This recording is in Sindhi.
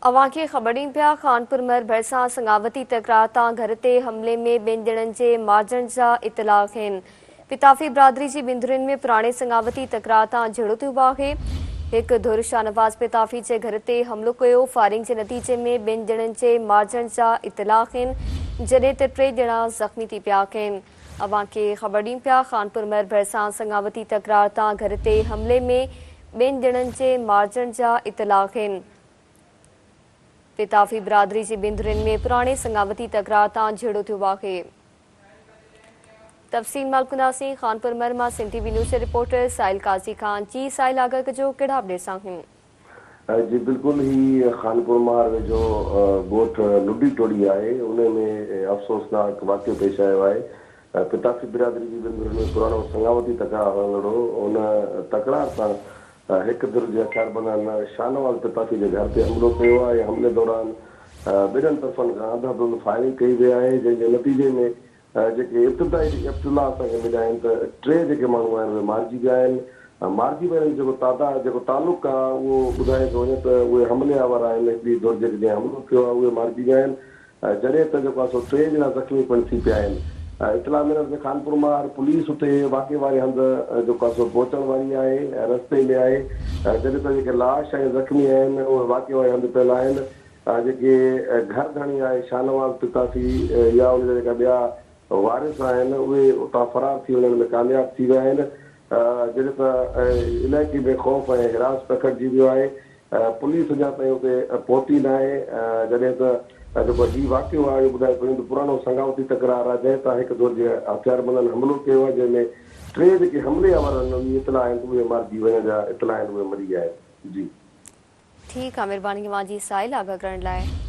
اوهان کي خبر ڏيون پيا خانپور مھر ڀرسان سڱاوتي تڪرار تان گهر تي حملي ۾ ٻن ڄڻن جي مارجڻ جا اطلاع آهن. پتافي برادري جي ٻن ڌرين ۾ پراڻي سڱاوتي تڪرار تان جهيڙو ٿيو آهي. هڪ ڌر شاهنواز پتافي جي گهر تي حملو ڪيو، فائرنگ جي نتيجي ۾ ٻن ڄڻن جي مارجڻ جا اطلاع آهن، جڏهن ته ٽي ڄڻا زخمي ٿي پيا آهن. اوهان کي خبر ڏيون پيا خانپور مھر ڀرسان سڱاوتي تڪرار تان گهر تي حملي ۾ ٻن ڄڻن جي مارجڻ جا اطلاع آهن. پتافي برادري جي ٻن ڌرين ۾ پراڻي سڱاوتي تڪرار تان جهيڙو ٿيو آهي. تفصيل معلوم ڪنداسين خانپور مھر مان سنڌ ٽي وي نيوز جي رپورٽر ساحل قاضي کان جي ساحل آگاهه ڪجو ڪهڙا اپڊيٽس آهن. جي بلڪل هي خانپور مهر ويجهو ڳوٺ لڊي ٽوڙي آهي انهي ۾ افسوسناڪ واقعو پيش آيو آهي پتافي برادري جي ٻن ڌرين ۾ پراڻو سڱاوتي تڪرار هلندڙ هو. ان تڪرار تان هڪ ڌر جي هٿياربندن شاهنواز پتافي جي گهر تي حملو ڪيو آهي ۽ حملي دوران ٻنهن طرفن کان انڌاڌنڌ فائرنگ ڪئي وئي آهي جنهن جي نتيجي ۾ جيڪي ابتدائي اطلاع اسان کي مليا آهن ته ٽي جيڪي ماڻهو آهن اهي مارجي ويا آهن. مارجي ويلن جو جيڪو تعداد جيڪو تعلق آهي اهو ٻڌايو پيو وڃي ته اهي حملي آور آهن هڪڙي ڌر جيڪي جنهن حملو ڪيو آهي اهي مارجي ويا آهن. جڏهن ته جيڪو آهي سو ٽي ڄڻا زخمي پڻ ٿي پيا آهن. اطلاع ملڻ تي خانپور مهار پوليس اتي واقعي واري هنڌ جيڪو آهي سو پهچڻ واري آهي ۽ رستي ۾ آهي جڏهن ته جيڪي لاش ۽ زخمي آهن اهي واقعي واري هنڌ پيل آهن جيڪي گهر ڌڻي آهي شاهنواز پتافي يا ان جا جيڪا ٻيا وارث آهن اهي اتان فرار ٿي وڃڻ ۾ ڪامياب ٿي ويا آهن جڏهن ته علائقي ۾ خوف ۽ هراس پکڙجي ويو آهي پوليس اڃا تائين اتي پهتي ناهي جڏهن ته جيڪو هي واقعو آهي اهو ٻڌائي پيو ته پراڻو سڱاوتي تڪرار آهي جنهن تان هڪ ڌر جي هٿياربندن حملو ڪيو آهي جنهن ۾ ٽي جيڪي حملي آور آهن اهي اطلاع آهن ته اهي مارجي وڃڻ جا اطلاع آهن اهي مري ويا آهن جي. ٺيڪ آ مھرباني اوھان جي ساحل آگاھ ڪرڻ لاء.